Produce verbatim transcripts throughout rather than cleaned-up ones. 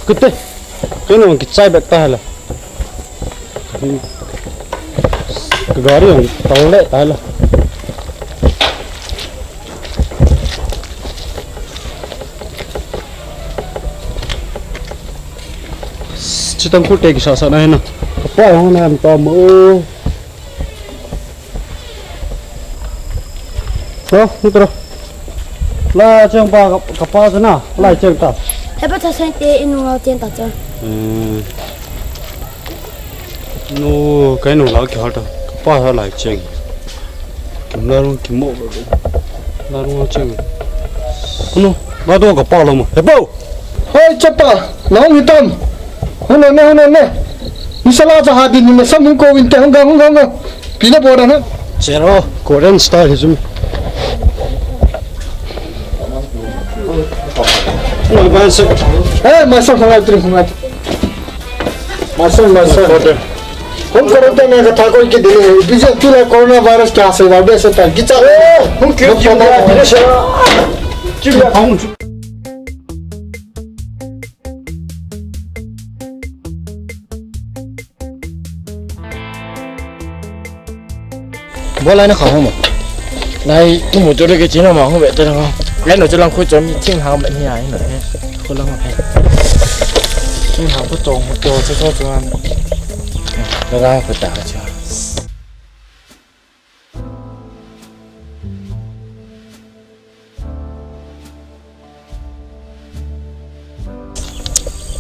Kute, kei nung kichai bek ta hala. Ka gari ang tau le ta hala. Chitang kul te kisa sa na hina. Kapa yang na am ta mo. Ro, ni ro. La cheng pa ka, kapa sa na, la cheng ta. He pa tha sai te inu la cheng ta cha. Hmm. No, kei nung la ki hal ta. Kapa sa la cheng. Kim la rung kim mo lo. La rung cheng. No, la do kapa lo mo. He pa. Hoi, chapa, nahung hitam. Hung le ne, hung le ne. Ni sala cha ha din ni me sam hung ko win te hung ga, hung ga, hung ga. Pi na bo da na. Chero, Korean style hi chu. Hung ba se. Eh, my son, hung ai, hung ai. My son, my son. Home quarantine ka tha ko ki din ni. Ipi je tu la coronavirus kya se wa be se ta. Kicha. Hung kyo kyo ya. Kyo ya. Bo lai na kha ho ma. Lai tu mo jo de ke chin ma ho be ta ma. Lai no jo lang khu jo mi chin ha ma ni ai na he. Khu lang he. Chin ha ko to mo jo jo jo an. La ga ko ta cha.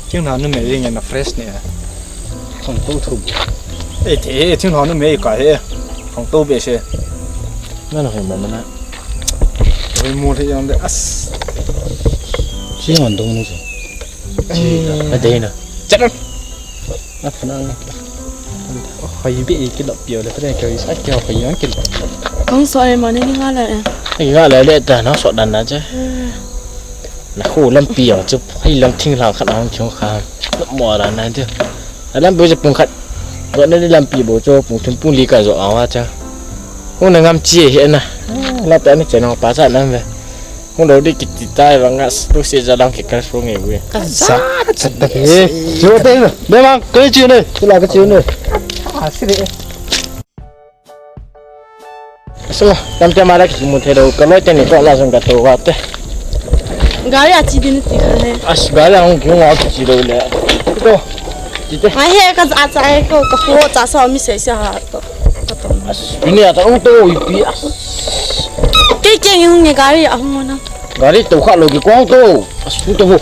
Thinglhang numei ding in a fresh ne. Khangtou thum. Ei, te, thinglhang numei ka he. Khangtou be se. Nana hoi mo mana. Hoi mo the yang de as. Si hon dong ni so. Ei. A de na. Chat. A phana. Hoi be ki lo pio le, pre ka sa ki hoi yang ki lo. Kong so ai mo ni nga le. Ai nga le le ta na so dan na che. Na khu lampi jong chu, hei lam thinglhang khat a hung chung kha. Mo ra na chu. A lampi chu pung khat. Go na ni lampi bou chu pung thum pung li ka jo a wa cha. Hung na ngam chi he na. La ta ni che nong pa cha na ve. Hung do di kiti tai vang a tu se ja dang ki ka so nge ve. Ka za ka cha ta ke. Chu te na. Be ma ka chi ne. Chu la ka chi ne. A si re. Sala, tam te mara ki mu the do, ka loi te ni ko la jong ka to wa te. Gari a chi din ti kha he. As gari a hung ki hung a ki chi do le. To. Ti te. Ai he ka a cha e ko ka ho cha sa mi se se ha to. Ka to. As bini a ta hung to ipi as. Ke ke ngi hung nge gari a hung na. Gari to kha lo ki ko hung to. Asu to vo.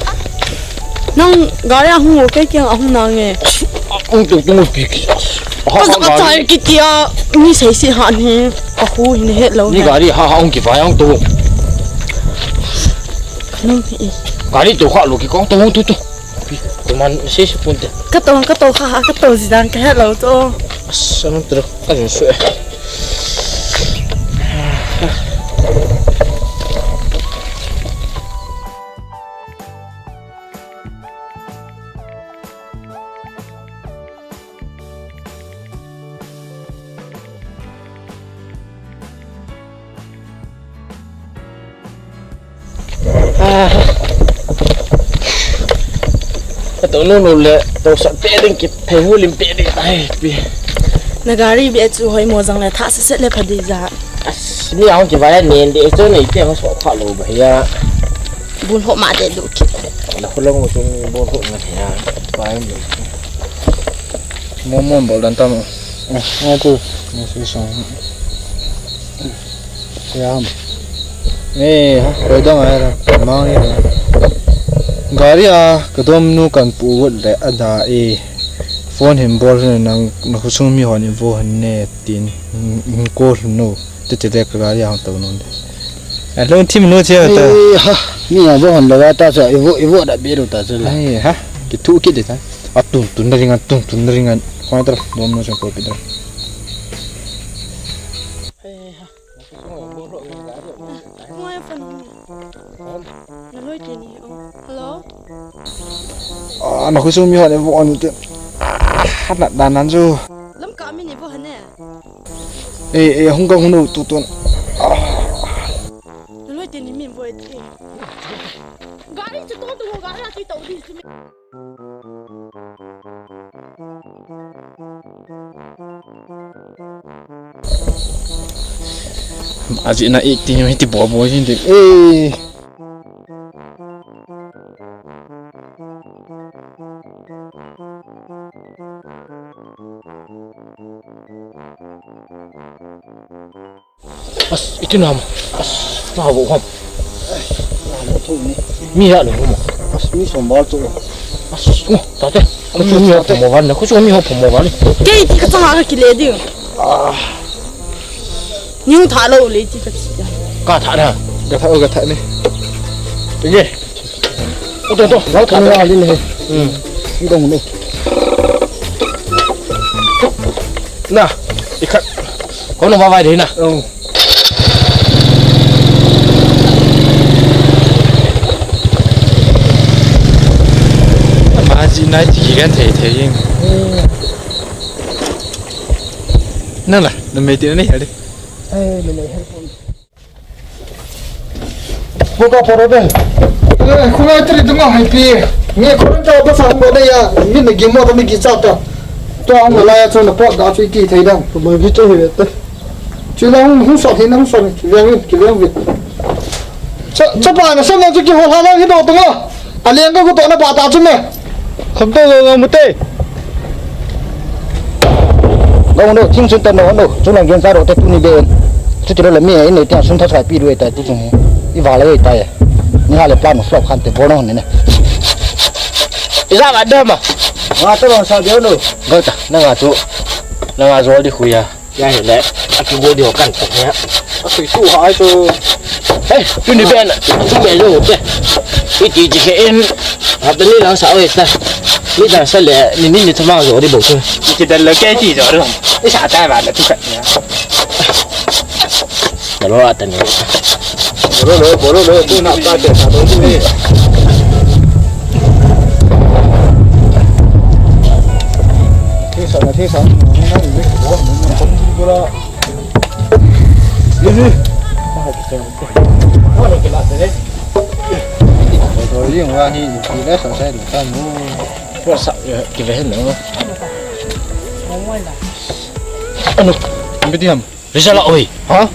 Nang gari a hung o kei kei a hung na nge. Hung to to pi ki. Ka ka chai ki ki a mi sei si ha ni. Ka hu ni he lo. Ni gari ha ha hung ki vai hung to. Nang e. Gari to kha lo ki kong to hung to to. Pi, to man sei si pun te. Ka to ka to kha ha ka to ji dan ka he lo to. Asa nang to ka ni su. Ah. Ka to nu nu le, to sa pe ding ki, thei hu lim pe ding tai pi. Na gari be chu hoi mo jang le tha se se le pha di ja. As, ni ang ki vai nen de, chu nei te ang so kha lo ba ya. Bun ho ma de du ki. Na khu long chu ni bo ho na ya. Ba ni. Mo mo bol dan tam. Eh, nga tu. Ni si song. Siam. Eh, ha, koi dong ai la. Mang ni la. Gari a, ka dom nu kan pu wot le a da e. Phone hin bol hin nang na khusung mi hon in vo hin ne tin. Hin ko nu. Te te le ka gari a hong to nu. A long thim nu che ta. Eh, ha. Mi a vo hon la ta sa. I vo, i vo da be ru ta sa la. Eh, ha. Ki thu ki de ta. A tun tun da ring a, tun tun da ring a. Khoi ta. Dom nu chang ko pi da. Hello? Ah, na khusung mi hon e vo an te. Ah, na dan nan chu. Lam ka mi ni vo hane. Eh, eh, hung ka hunu tu tun. Ah. Na loi te ni min vo e te. Gari chu to tu gari a ti to di chu mi. Ajeh na ek ti hiti bol bol jin de. Eh. As, iti nam. As, na bo ham. Mi ya lo ham. As, mi som bal tu. As, ngo, tate. Ko chu mi ho phomo bal na, ko chu mi ho phomo bal. Kei ti ka changa ka kile di. Ah. Ni hung tha lou le ti ka chi. Ka tha na. Ka tha, ka tha ni. Nge. O to to, ka tha na ni. Hmm. Ni dong ni. Na, ikhat. Ko no ba vai de na. Oh. Ba ji nai ti kan thei thei jing. Nang la, na mei ti na ni hel di. Ai, na mei hel. Ko ka poro de. Eh, ko ngai tri dunga hai pi. Nge ko ta ba sa ngo de ya. Mi na gi mo ta mi gi cha ta. To ang la ya chu na pot da chu iti thei dam. Ko mai vi chu hi ve te. Chu la hung hung so hi na hung so ni. Ki ve vi, ki ve vi. Cha, chapa na sa na chu ki ho la la hi do to ngo. A leng ka ko to na ba ta chu me. Kham to lo lo mu te. Lo no, thing sun ta no no, chu lang gen sa ro te tuni be. Chuti lo la mi, in nei tiang sun tha sai pi ru ta tu chung hi. I va la ta ye. Ni ha le plan flop khan te bo no ne ne. I za va da ma. Wa to lo sa de no. Go ta, na nga chu. Na nga zo di khu ya. Ya hi le, a ki go di ho kan tak ya. A sui su ha ai chu. Hey, tu ni ben, tu ben lo ke. Iti ji ke in. A ta ni lang sa oi ta. Ni dan sa le, ni ni ni ta ma zo di bo chu. Ki dan lo ke ti zo lo. I sa ta ba na tu ka ya. Lo a ta ni. Bolo lo, bolo lo, tu na ka te sa to tu ni. Thisa na thisa. Bolo. Easy. Bolo, bolo, hi, hi le sa sa ni ka mu. What's up? Ki ve hen no. Ano? Ang bitiam. Result la oi. Ha?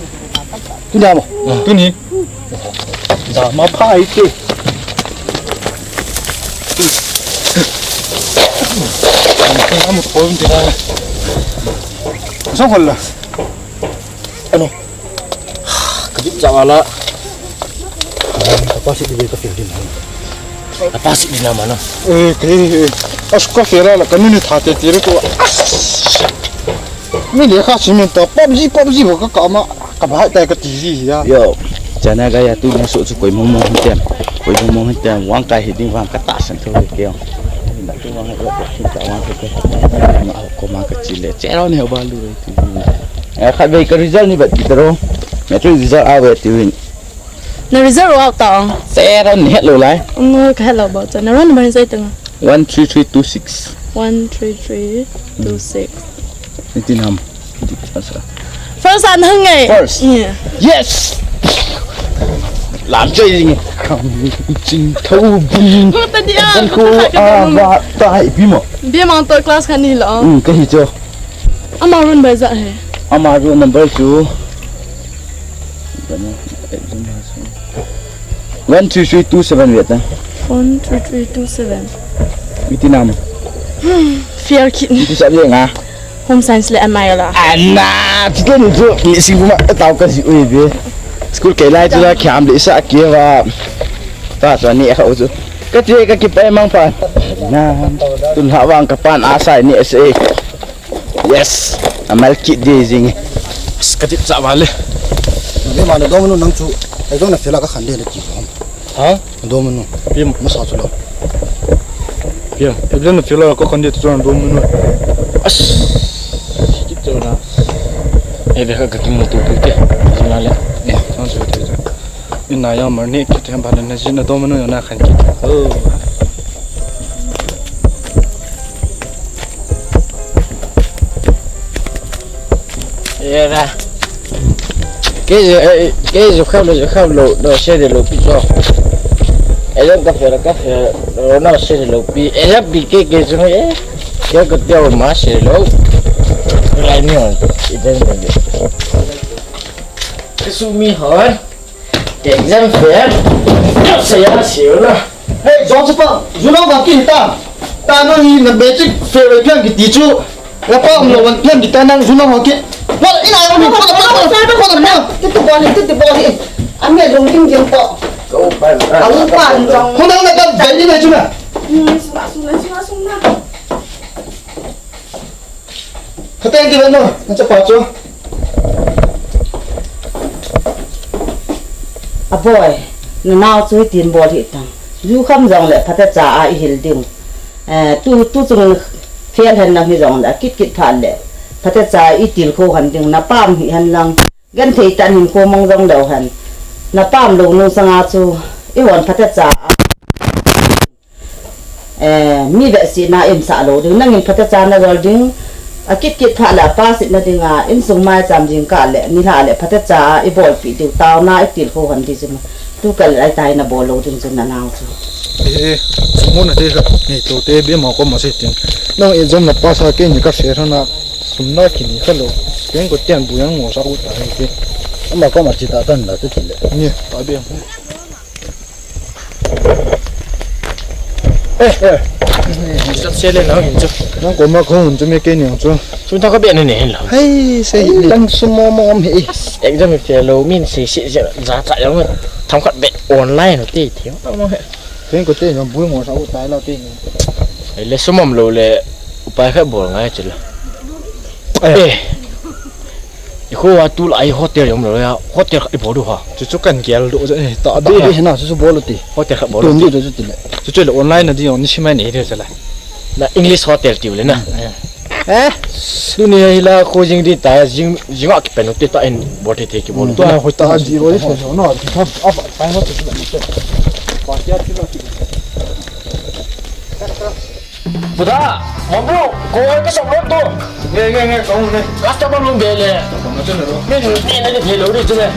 Tuni amo. Ah. Tuni. Da ma pha ite. Amo ko tira. So hola. Ano? Ka dip cha wala. Ka pa si di ka feel din. Apa si di naman, ah. Eh, kei, eh. As ka feel la, ka nuni thate tire ko. As. Mi le kha simin to, PUBG, PUBG bo ka kama, ka ba ta ka T V ya. Yo, chana ga ya tu na so chu koi mong mong hintem. Koi mong mong hintem, wang kai hi ding wang ka ta san tho ke yo. Na tu wang ha ko ta wang ke. Ma ko ma ka chi le, che ro ne ba lu. Eh, kha ve ka result ni ba ti ro. Me tu result a ve ti win. Na result out ta ong. Sera ni hello lai. Ong ka hello ba ta. Na roll number ni sai tanga. One three three two six. One three three two six. Iti nam. First an hang ngai. First. Yeah. Yes. Lam choi ni. Kam ching tho bing. Ko ta dia. Ko a ba ta hai bi mo. Bi mang to class khan ni lo. Um, ka hi cho. Ama roll number za he. Ama roll number chu. One three three two seven wait na. One three three two seven. Iti nam. Fear kit. Iti sa nga. Home science le amai la. Ana, chicken chu ni sing kuma tau ka si ui be. School ke lai chu la khiam le sa ke wa. Ta cha ni kha u chu. Ka ti ka ki pai mang pa. Na, tun ha wang ka pan a sai ni sa. Yes. Amal kit de jing. Ka tip cha wale. Ni ma na dom nu nang chu. Ai dong na fela ka khan de na ti dom. Ha? Dom nu. Pim. Ma sa chu lo. Pim. Ai dong na fela ka khan de chu dom nu. As. Kit chu na. Ai ve ka ka ki mu tu tu ke. Jing na le. Eh, nang chu te. Ina ya mar ni kit hem ba na ji na dom nu na khan kit. Oh. Era. Ke je, eh, ke je kham lo, je kham lo, no se de lo pi cho. Ai dong ka fe la ka fe. Corona se lo pi, eh, pi ke ke chu, eh, ke ko teo ma se lo. Lai ni on, i den den. Ke su mi hon. Exam fail. Sa ya si na. Hey, jong chu pa, ju lo ba ki ta. Ta no ni na matric fail le pian ki ti chu. Ya pa um lo wan pian ki ta nang ju lo ho ki. Wa ina lo ni pa pa pa pa pa. Ti ti bol ni, ti ti bol ni. Ami lo ding ding to. Ko pa. Ang pa jong. Ko na na ka dai ni na chu na. Hmm, suna suna suna suna. Phateng ti lo no, na chapa chu. A boy, na nao chu hitin bol hi tang. Ju kham jong le phatecha a i hil ding. Eh, tu, tu chung fail hen lang hi jong le, kit kit phat le. Phatecha i til kho han ding, na pam hi hen lang. Genthei tah in hin kho mang jong leu hen. Na pam lo nung sanga chu, i hon phatecha a. Eh, mi vetsahna in sa lo ding, nangin phatecha na jol ding, a kit kit phat le a pass na ding a, insung mai cham ding kah le, nilhah le phatecha i bolpi ding, taona i til kho hon ding chu, tu kal ai tai na bol lo ding chu na nao chu. Eh, sumon na te ka, ni to te be ma ko ma se tin. Nang exam na pass a ke ni ka fail na, sum na ki ni ka lo. Ken ko tian bu yang mo sa u ta ni te. Ama ko ma chi ta tan la te ti le. Ni, ta be. Eh, eh. Sat se le nau hin chu. Nang ko ma ko hun chu me ke ni chu. Chu ta ka be ne ne hin lo. Hei, se hi. Tang sum mo mo am hi. Exam fail lo min se se se ja cha yang. Tham khat be online te ti. Mo he. Ken ko te no bu mo sa u tai lo te ni. Ai le sum am lo le upai kha bol ngai chu la. Eh. Eh. I kho a tu lai hotel jong lo ya, hotel khat i bol u ha. Chu chu kan gel du, eh, ta da. Be, be, na, chu chu bol u ti. Hotel khat bol u. Tun du chu chu ti le. Chu chu le online na di jong ni simai nei de chu la. Na English hotel tiu le na. Eh? Tu ni hi la kho jing di ta, jing, jing a ki pen u ti ta in bol thei thei ki bol. Tu a hotel di ro i so no, ti thap, a pa, pa hotel ti le. Pa ya ti lo ti. Buda, mabu, ko ka sab lom tu. Nge, nge, nge, kong ne. Customer lum be le. Kong ne, ne, ne, ne, lo ri tu ne.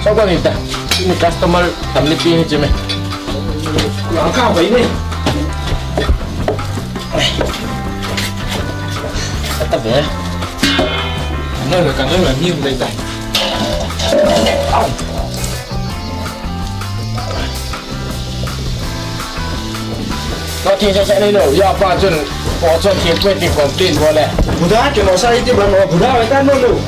Sab ni ta. Ni customer tam ni pi ni tu me. Ang ka bai ni. Ata be. No, no, ka no, ni bai bai. Au. Kati sa sa ni no, ya pa chun, o chun ki pwe ti complain bol le. Buda ke no sa iti ba no, buda wa ta no no.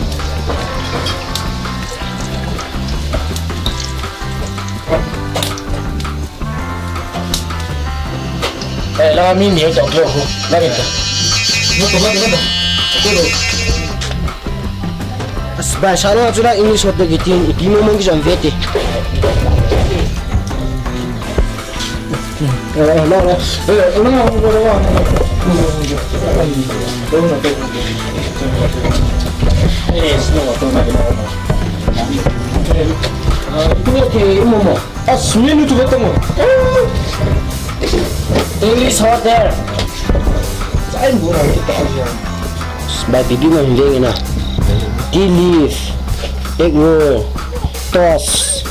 Eh, la mi ni to ko ko. La ni to. No to, no to, no to. As ba sa no chu la English hotel ki tin, ipi mo mo ki jam ve te. English hotel. Bai, bibi mo hin veng ina. Tea leaf, egg roll, toast,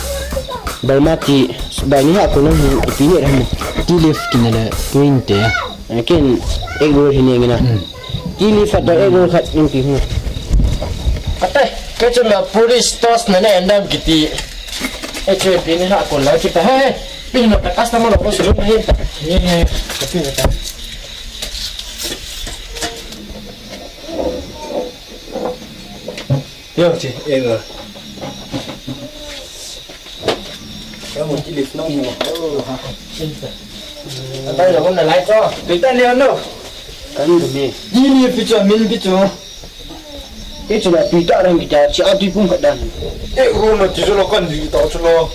Burma tea. Bai, ni ha ko nang hin ipi ni ham. Tea leaf kin le green tea. Kin egg roll hin ina. Tea leaf khat toh egg roll khat in pi hu. Ate, ke chu la police toast na ne endam kiti. E che pi ni ha ko la ki ta he. Pi no ta customer lo ko su na he ta. Ni he, ka pi ta. Yo, che, egg roll. Ka mo tea leaf nong hi mo. Oh, ha. Abai lo na lai cho. Tui ta ni ano. Kan du mi. Tea leaf pi cho, min pi cho. Kei chu la tui ta ram kita, chi a tui pum khat dan. Egg roll na ti chu lo kan di ta chu lo.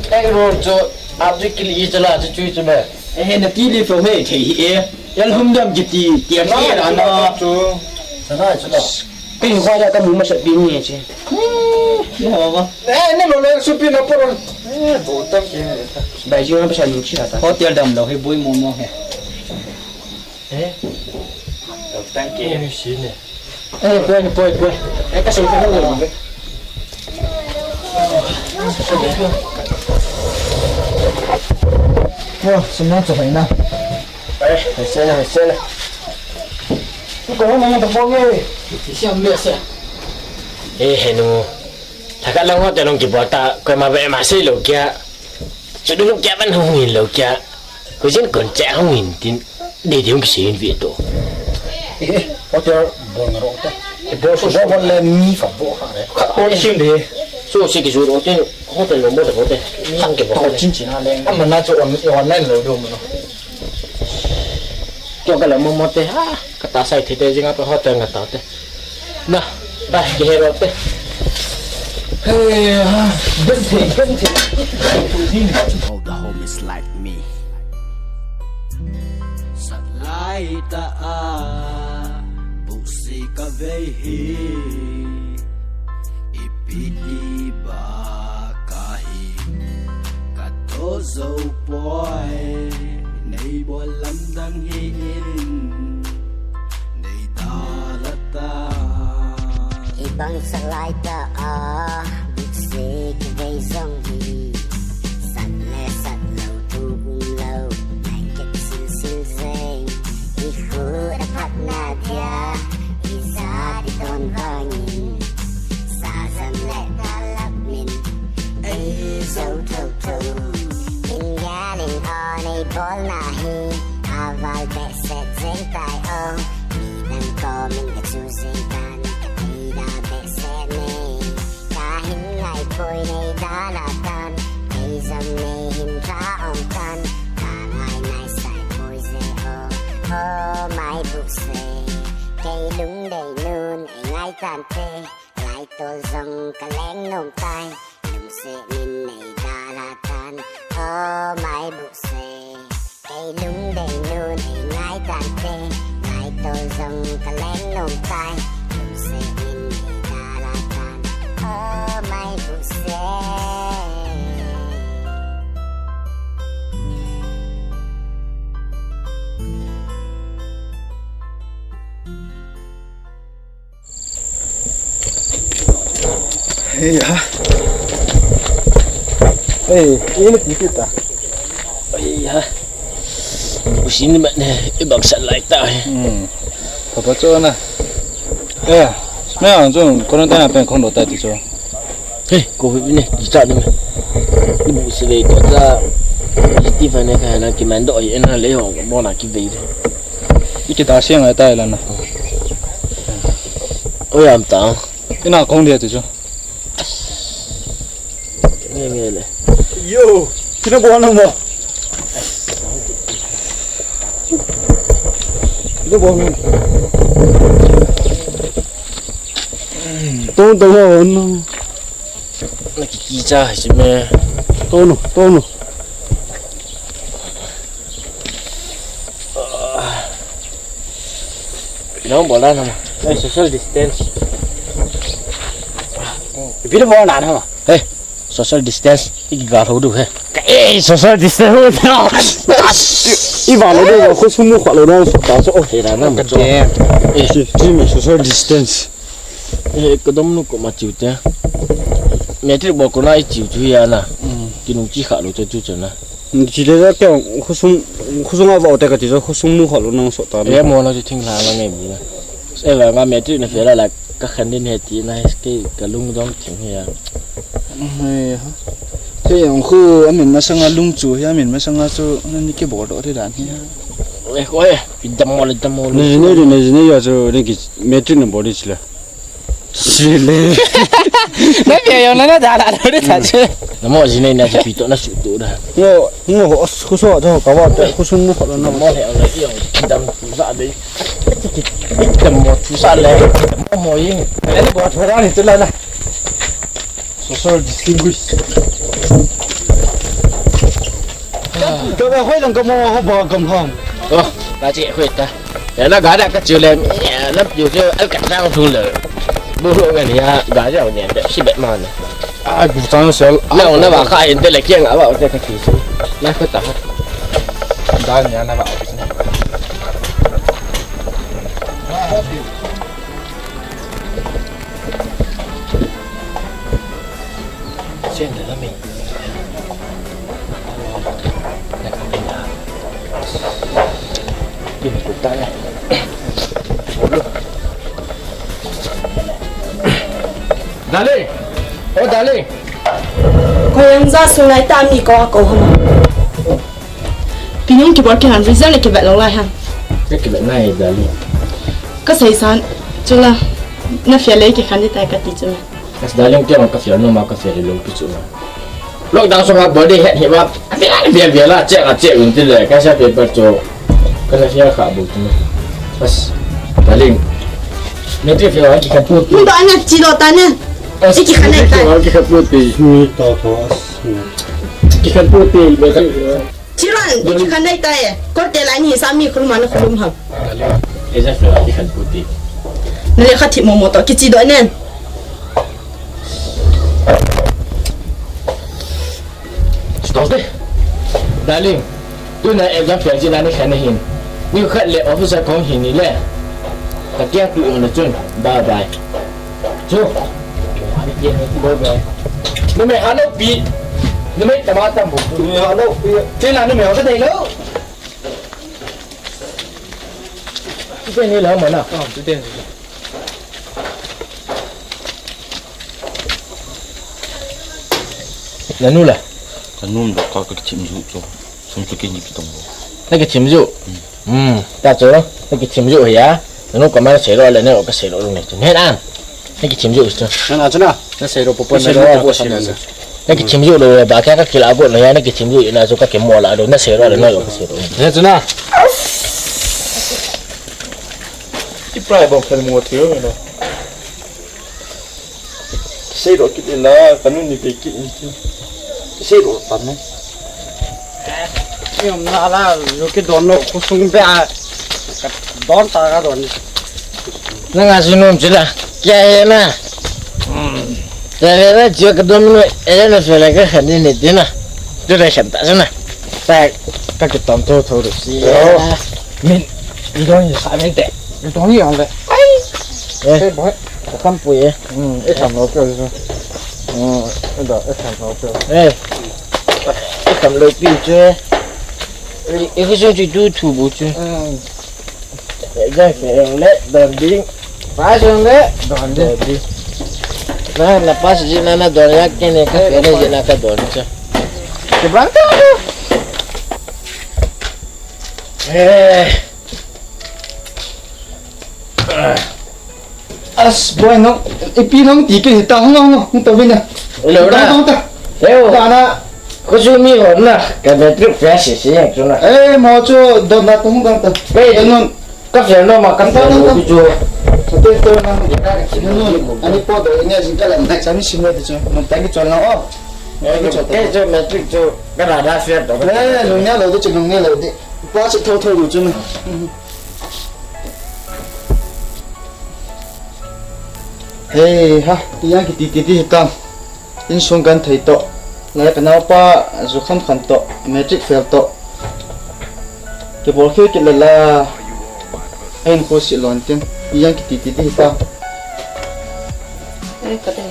Egg roll chu a tui kili chu la chu chu chu me. Eh, na tea leaf lo he thei hi e. Yal hum dam kiti, tiam na, ti la na. Chu. Sana chu la. Kei ni khwa da ka mu ma sa pi ni che. Ni ho ba. Eh, ni lo le su pi na por. Eh, bo tam ke ni ta. Bai ji ma pa sa ni chi ta. Hotel dam lo he boi mo mo he. Eh? Lo tang ke. Ni si ni. Eh, poi, poi, poi. Eh, ka sa ka lo. Oi, sum nang chu hoi na. Hoi se na, hoi se na. Ko hoi na ta ko nge. Siam be se. Eh, henu. Thakhat lang hotel hung kibol ta, koima beh ma sei lou kia. Chu du lou kia ban hung hin lou kia. Ko jin kon che hung hin tin. Dei dei hung kisei hin ve to. Eh, hotel bol nga ro te. Eh, bol su bol bol le mi fa bol kha le. Kha bol sim de. So se ki su ro te. Hotel lo bol de bol de. Mi hang ke bol. To chin chin ha le. Ama na chu on, online lo do mo no. Tua ka la mo mo te, ha, ka ta sai the te jing a pa hotel nga ta te. Na, ba, ke he ro te. Hey, ha, ben the, ben the. All the homies like me. Sat lai ta a, bu si ka vei hi. Ipi ti ba ka hi, ka to zo poi, nei bol lamdang hi in, nei dala ta. Ibang sat lai ta a, bu si ka vei zong hi. Sat le sat lo tu um lo, nai kep sil sil zeng. I khut a phatna dia, i zat i don vangin, sazan le talap min ei zo tho tho. In gal in on ei bol na hi, a val behseh zeng tai o. Midang komin ka chu zeng tan, ka thei da behseh nei. Ka hin ngai poi nei dala tan, ei zong nei hin ra ong tan, ka ngai nai sai poi ze o, o mai bu se. Kei lung dei nun ei ngai tan te, lai tol zong ka leng nom tai, lung se nin nei dala tan, o mai bu se. Kei lung dei nun ei ngai tan te, ngai tol zong ka leng nom tai, lung se in ei dala tan, o mai bu se. Hei ha. Hei, ini tipi ta. Hei ha. Usin ni mat ne, ibang sat lai ta. Hmm. Papa cho na. Eh, me ang chung kono ta na pen kong do ta ti cho. Hei, ko hui ne, kita ni me. Ni bu se ve ko ta. Positive ne ka na ki man do ai en ha le ho, mo na ki ve. Iki ta siang ai ta ila na. Oi, am ta. Ina kong dia tu chu. Nge nge le. Yo, kina bo na mo. Kina bo na. Tong tong ho no. Na ki ki cha hai si me. Tong no, tong no. Nang bol na ma. Hey, social distance. Ipi na bol na ma. Hey, social distance. Iki ga ho du he. Hey, social distance. I ba lo du, ko su mu kha lo na so ta so. Hey, na na ma cho. Eh, si, si me social distance. Eh, ka dom nu ko ma chiu te. Matric bol ko na i chiu chu ya na. Mm. Ki nung chi kha lo te chu chu na. Chi le ja te khosung, khosung a vau te ka ti jo khosung mu kha lo nang so ta. E mo na chu thing la la ngai bu. E va nga matric na fail la ka khan din he ti na ke ka lung dong thing he ya. He ha. He ong khu amin masanga lung chu he amin masanga chu na ni ke bol do te dan he. E ko e, dam mo le dam mo. Ni ni ni ni ya chu ni ki matric na bol di chila. Sile. Na pia yo na na da la lo de ta che. Na mo ji nei na ji pi to na su to da. Ngo, ngo ho, khu so to ka wa to, khu sung mo ko na. Mo he na yo dam tu sa de. Dam mo tu sa le. Mo mo yin. Ai bo to ra ni to la la. Social distinguish. Ka ba hoi lang ka mo ho ba kam ham. Oh, ka chi hoi ta. Ya na ga da ka chiu le, ya na piu chiu, al ka tang thung le. Bu hu ngan ya, ga ja ne, be si be ma ne. A bu tang sel. Na na ba kha in te le kiang a ba te ka chi si. Na ko ta. Da nya na ba. Sen da la mi. Na ka ta. Darling! Oh, darling! Koi ang ja sunai ta mi ko ko hama. Pinung kibol kihan result le kivet lou lai ham. Ka kivet nai, darling. Ka seisan, chula, na fail le kikhen ding tai kati chu. As darling, kei vang ka fail nom a, ka fail lou pi chu. Lockdown sunga body het hi ma. A fail, a fail, a fail a, check a check un ti le, ka sa paper chu. Ka na fail kha bu chu. As, darling. Matric fail a kikhen pu ti. Mun to ana chi lo ta ne. As, i kikhen nai ta. Matric fail a kikhen pu ti. Mi to to as. Kikhen pu ti, matric fail a. Chiran, i kikhen nai ta e. Kol te lai ni sa mi khulum ana khulum ham. Exam fail a kikhen pu ti. Na lekha thip momo to, kichi doh nen. Stop de. Darling, tuna exam fail jeh a na khen ahin. Nikhat le officer kahung hi ni le. Ka keng tu um le chun. Bye bye. Chu. Numei ha lou pi. Numei tama tam bu. Numei ha lou pi. Chena numei ha ka dei lou. Chuten ni la mana. Ah, chuten. Nanu la. Ka num doh ka, ka kichim ju chu. Sum chu kini kitong bo. Na kichim ju. Hmm. Ta chu, na kichim ju hi a. Nanu ka ma sei lo le ne o ka sei lo ne. Hen an. Na kichim ju chu. Na na chu na. Na sei lo popo na lo. Na kichim ju lo ba ka ka kila go na ya na kichim ju na chu ka ke mo la do na sei lo le ne o ka sei lo. He chu na. Ki prai bok fel mo thio na. Sei ro kit ila, ka nu ni pe kit in ti. Sei ro tan ne. Ni um na la, yo ki don lo, khosung be a. Ka don ta ka don. Na nga su nom chila. Kya he na? Kya he na, jo ka don no, ele na fe la ka khan ni ni dina. Tu da khan ta sana. Ta ka ki ton to to ru si. Min, ni don ni sa min te. Ni don ni ang le. Ai. Eh. Hey, boy. Ka kam pu ye. Hmm, e kam lo pyo. Hmm, e da, e kam lo pyo. Eh. E kam lo pi chu. E, e ko chu tu tu bu chu. Hmm. E ja ke le don ding. Pa jong le don ding. Na, na pa ji na na don ya ke ne ka ke ne ji na ka don cha. Ke bang ta. Eh. As boy no, ipi nong ti ke ta hong hong hong to vin na. Lo na. Hong ta. Leo. Ta na. Ko su mi ho na, ka matric fail si si yang chu na. Eh, mo chu don na tung don ta. Ke nun. Ka fail nom a, ka fail nom chu. Te to na. Nun. Ani po do ni jing ka la na chami si mo de chu. Nun ta ki chu na o. Ke chu matric chu. Ka da da fail to. Eh, nun ya lo de chu nun ya lo de. Pa chu tho tho lo chu na. Hei ha, ti yang kiti ti ti hitam. Insung kan thei to. Lai ka naupa zu kham khan to, matric fail to. Kibol khel kit le la. Ahin ko si lon tin. Ti yang kiti ti ti hitam. Eh, ka te.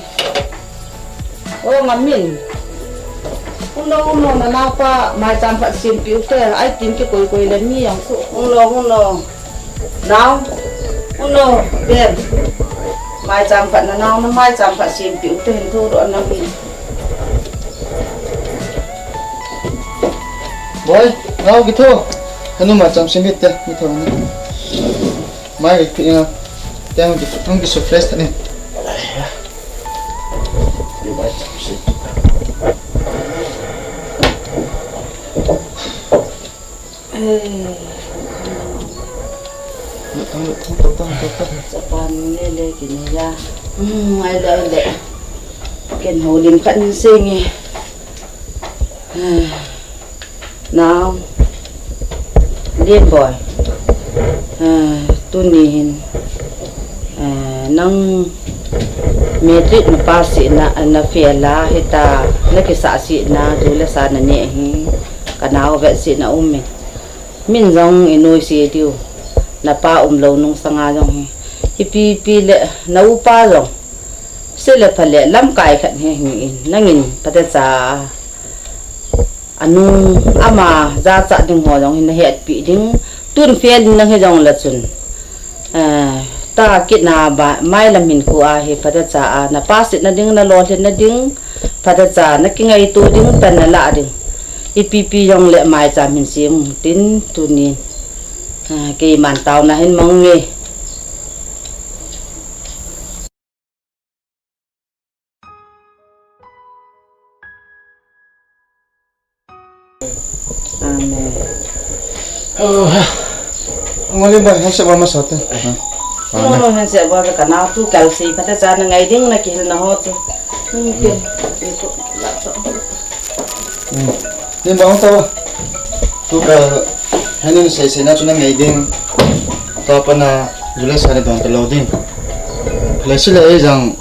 O, Ngamin. Hung lo, hung lo, na naupa, maicham khat sempi u te, ai tin kikoi koi le mi jong khu. Hung lo, hung lo. Nao. Hung lo, Ben. Maicham khat na nao, na maicham khat sempi u te, hin tho doh na mi. Boy, nao kitho. Hanu maicham sempi te, kitho ni. Mai ki, uh, te hung ki, hung ki so fresh ta ni. Japan ni le kini ya. Hmm, ai le, ai le. Ken ho lim khat ni se nge. Nao, Lienboi, eh, tuni hin, eh, nang matric na pass na, na fail a, hita, na kisah sih na, tu le sa na ne hi, ka nao vet sih na um e. Min jong i nuisat diu, na pa um lou nung sanga jong hi. Ipi pi le, na upa jong, se le pha le, lamkai khat hi hi in, nangin, pate cha, Anu, ama jachat ding ho jong hin na hetpi ding. tun fail in nang hijongle chun, eh, ta kit na ba, mailam hin khu a hi phatecha a, na pass na ding, na lolhin na ding, phatecha na kingaito ding, pan na la ding. Ipi pi jongle maicham hin sem tin tuni, eh, keiman taona hin mang nge. Amen. Ngoli ba, handset ba masa te. Ngoli handset ba ka na tu kal si, phatecha na ngai ding na kihil na ho tu. Hmm, ke. Hmm. Nin ba hung tao. Tu ka, henu sei sei na chu na ngai ding. Tua pat na, July sa na don ta lou ding. Lei si le ei jang,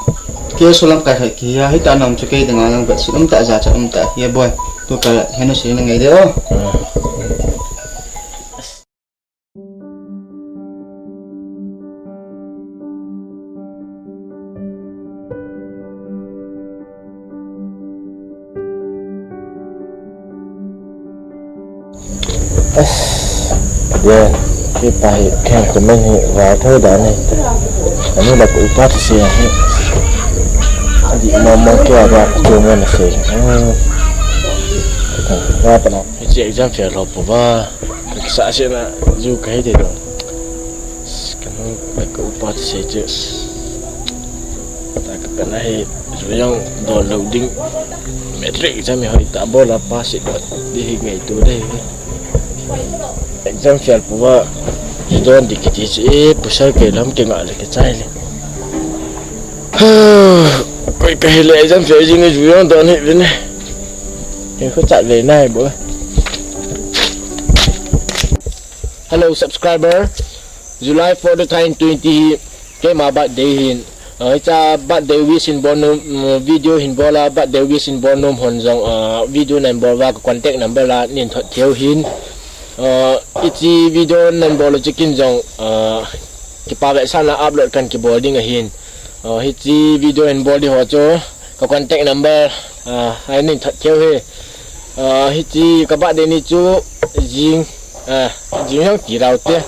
kei su lamkai khat kihi a, hita nom chu kei dinga jang vetsit um ta, jachat um ta, hi boi. Tu ka, henu sei na ngai de o. As, dia, kei pa hi, kei comment hi, va thoi da nei. Ani la ku pa thi se hi. Adi mo mo kei a ba ku mo na se. Hmm. Va pa na. Hiche exam fail ho po va. Ka sa se na ju ka hi de do. Ka nu ka upa thi se che. Ta ka ka na hi ju jong don lou ding. Matric exam hi hoi ta bol a pass hi ding hi ngaito de. Exam fail po va ju don ding kiti chu e, pasal kei lam kei ngah le kei chai le. Koi ka hi le exam fail jing e, ju jong don hi vin e. Kei khu chat ve nai bo. Hello subscriber, July four, two thousand twenty hi keima birthday hin. Ah, hiche birthday wish hin bol nom, mm, video hin bol a, birthday wish hin bol nom hon jong, ah, video nan bol uva ka contact number la nin thot thei u hin. Ah, hiche video nan bol u chu kin jong, ah, kipa vetsahna upload kan kibol ding ahin. Ah, hiche video hin bol ding ho chu ka contact number, ah, a nin thot thei u hi. Ah, hiche ka birthday ni chu jing, ah, jing jong ti rau te.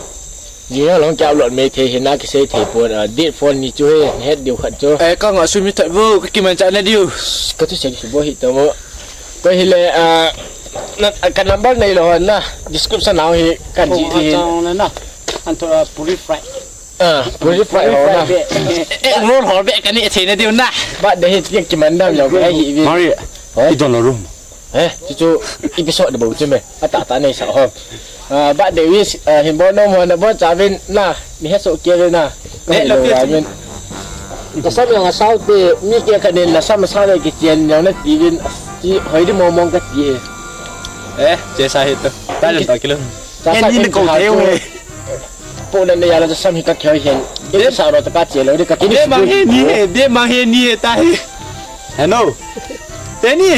Jing jong long kei upload mai thei hi na kisei thei pon, ah, date four ni chu hi, het diu khat chu. Eh, ka ngah sum hi thot vo, ka kimanchah na diu. Ka thusei kibol hi ta mo. Koi hi le, ah, na, ka number nei lou hon na, description a hi kan ji di hin. Chang na na. An thot, ah, puri fry. Ah, puri fry ho na. Be. Eh, roll ho be ka ni thei na diu na. Birthday hi ki, kiman dam jong ka hi vi. Mari. Hoi? I don lou room. Eh, chu chu episode de bo chu me. Ata ta nei sa ho. Ah, birthday wish, ah, hin bol nom ho na bol cha vin na. Mi he so ke vin na. Ka he lou vin. Na sam jong asao te, mi kei khat nin na sam asao le kichen jong na ti vin. Ti hoi di mo mong ka ti e. Eh, che sa hi to. Ta le to kilo. Cha sa ni ko thei u he. Po le ne ya la cha sam hi ka thei hin. Ita sa ro ta ka che lo de ka ti ni. Be mang he ni he, be mang he ni he ta he. Hello. Te ni.